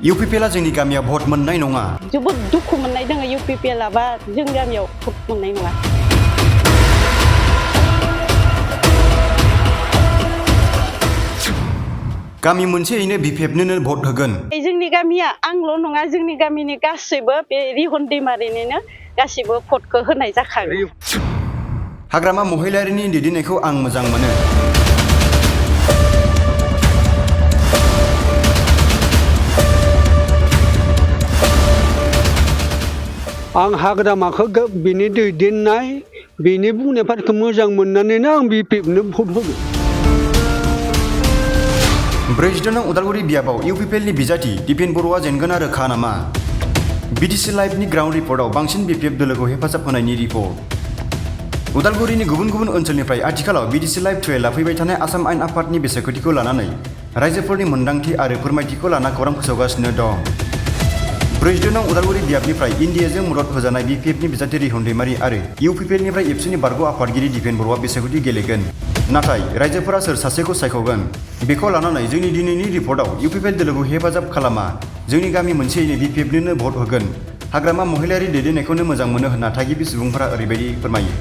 UPPL जोंनि गामियाव भट मोननाय नङा। जोबोद दुखु मोननाय दङ UPPL बा जोंनि गामियाव भट मोननाय नङा। गामि मोनसेयैनो BPF-नोनो भट होगोन। जोंनि गामिया आंल' नङा जोंनि गामिनि गासैबो बे रिहन दैमारिनिनो गासैबो भटखौ होनाय जाखागोन। हाग्रामा महिलारिनि दैदेननायखौ आं मोजां मोनो। आं हाग्रामाखौ बिनि दैदेननाय बिनि बुंनायफोरखौ मोजां मोननानैनो आं BPF-नो भट होगोन। 47 नं उदालगुरि बियाबाव UPPL-नि बिजाथि दिपेन बर'आ जेनगोना रोखा नामा? BTC लाइभनि ग्राउन्ड रिपर्टआव बांसिन BPF दोलोखौ हेफाजाब होनायनि रिपर्ट। उदालगुरिनि गुबुन गुबुन ओनसोलनिफ्राय आथिखालाव BTC लाइभ 12 फैबाय थानाय आसाम आयेन आफादनि बेसायख'थिखौ लानानै रायजोफोरनि मोन्दांथि आरो फोरमायथिखौ लाना खौरां फोसावगासिनो दं। 47 नं उदालगुरि बियाबनिफ्राय इन्डियाजों मदद होजानाय BPF-नि बिजाथि रिहन दैमारि आरो UPPL-निफ्राय एबसुनि बारग' आफादगिरि दिपेन बर'आ बेसायख'थि गेलेगोन। नाथाय रायजोफोरा सोर सासेखौ सायख'गोन बेखौ लानानै जोंनि दिनैनि रिपर्टआव UPPL दोलोखौ हेफाजाब खालामा जोंनि गामि मोनसेयैनो BPF-नोनो भट होगोन। हाग्रामा महिलारि दैदेननायखौनो मोजां मोनो होनना थागिबि सुबुंफोरा ओरैबायदि फोरमायो।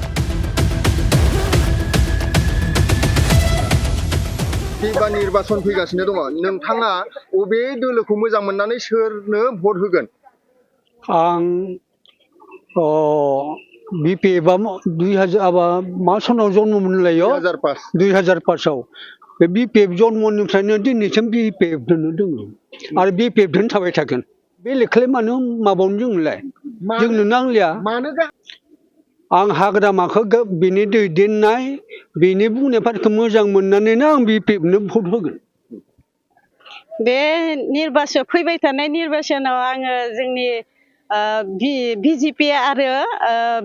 फैबा निर्बाचन फैगासिनो दङ। नोंथाङा अबे दोलोखौ मोजां मोननानै सोरनो भट होगोन? आं BPF-आ 2000 मा सनाव जन्म मोनलायो? 2005 बे BPF जन्मनिफ्रायनो दिनैसिम BPF-दोनो दङ आरो BPF-दोनो थाबाय थागोन। बेलेगखौलाय मानो माबावनो जोंलाय जोंनो नांलिया। आं हाग्रामाखौ बिनि दैदेननाय बिनि बुंनायफोरखौ मोजां मोननानैनो आं BPF-नो भट होगोन। बे निर्बाचन फैबाय थानाय निर्बाचनाव आङो जोंनि BJP आरो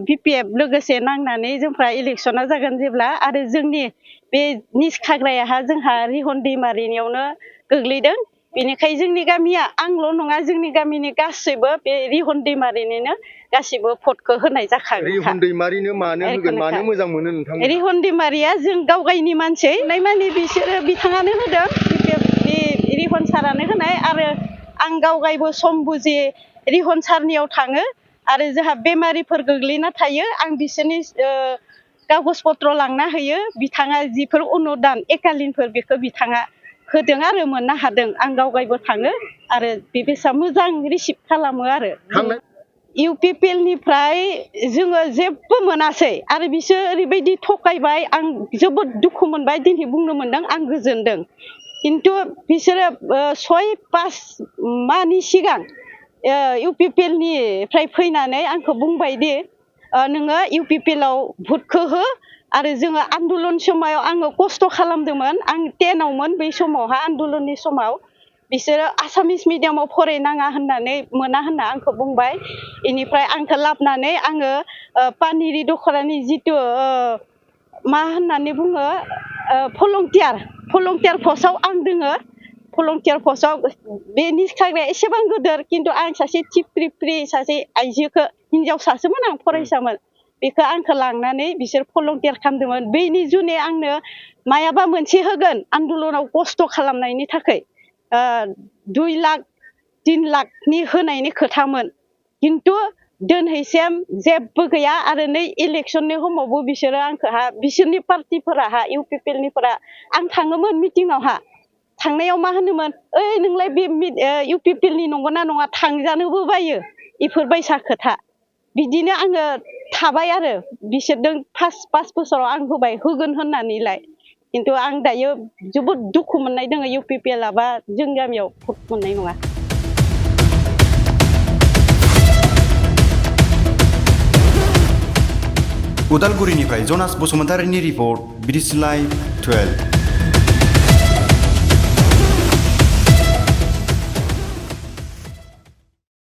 BPF लोगोसे नांनानै जोंफ्रा इलेक्सना जागोन जेब्ला आरो जोंनि बे निजखाग्राया जोंहा रिहन दैमारिनियावनो गोग्लैदों। बेनिखायनो जोंनि गामिया आंल' नङा जोंनि गामिनि गासैबो बे रिहन दैमारिनिनो गासैबो भटखौ होनाय जाखागोन। रिहन दैमारिनो मानो होगोन मानो मोजां मोनो नोंथां? रिहन दैमारिया जों गावगायनि मानसि माने बिसोरो बिथाङानो होदों रिहन सारानो होनाय आरो आं गावगायबो सम बुजि रिहन सारनियाव थाङो आरो जोंहा बेमारिफोर गोग्लैना थायो आं बिसोरनि कागज पत्र लांना होयो। बिथाङा जिफोर अनुदान एकालिनफोर बेखौ बिथाङा होदों आरो मोननो हादों। आं गावगायबो थाङो आरो बेबायसा मोजां रिसिभ खालामो आरो। UPPL-निफ्राय जोङो जेबो मोनासै आरो बिसोर ओरैबायदि थगायबाय आं जोबोद दुखु मोनबाय दिनै बुंनो मोनदों आं गोजोनदों। खिन्थु बिसोरो 6-5 माहनि सिगां UPPL-निफ्राय फैनानै आंखौ बुंबाय दि नोङो UPPL-आव भटखौ हो आरो जोङो आन्दलन समाव आङो खस्थ' खालामदोंमोन। आं 10आवमोन बै समावहा आन्दलननि समाव बिसोरो आसामिस मिडियामाव फरायनाङा होननानै मोना होनना आंखौ बुंबाय। बेनिफ्राय आंखौ लाबोनानै आङो पानेरि दख'रानि जिथु मा होननानै बुङो भलन्टियार पस्टआव आं दोङो। भलन्टियार पस्टआव बे निजखाग्राया एसेबां गोदोर खिन्थु आं सासे थिफ्रिफ्रि सासे आइजोखौ हिनजावसासोमोन आं फरायसामोन बेखौ आंखौ लांनानै बिसोर भलन्टियार खालामदोंमोन। बैनि जुनै आंनो मायाबा मोनसे होगोन आन्दलनाव खस्थ' खालामनायनि थाखाय 2 लाख 3 लाखनि होनायनि खोथामोन खिन्थु दोनहैसिम जेबो गैया आरो नै इलेक्सननि समावबो बिसोरो आंखौहा बिसोरनि पार्टिफोराहा UPPL-निफोरा आं थाङोमोन मिटिङावहा थांनायाव मा होनोमोन ओइ नोंलाय बे UPPL-नि नंगौना नङा थांजानोबो बायो इफोरबायसा खोथा। बिदिनो आङो थाबाय आरो बिसोरजों 5 बोसोराव आं होगोन होननानैलाय खिन्थु आं दायो जोबोद दुखु मोननाय दङ UPPL-आ बा जोंनि गामियाव भट मोननाय नङा। उदालगुरिनिफ्राय जनास बसुमतारिनि रिपर्ट BTC लाइभ 12।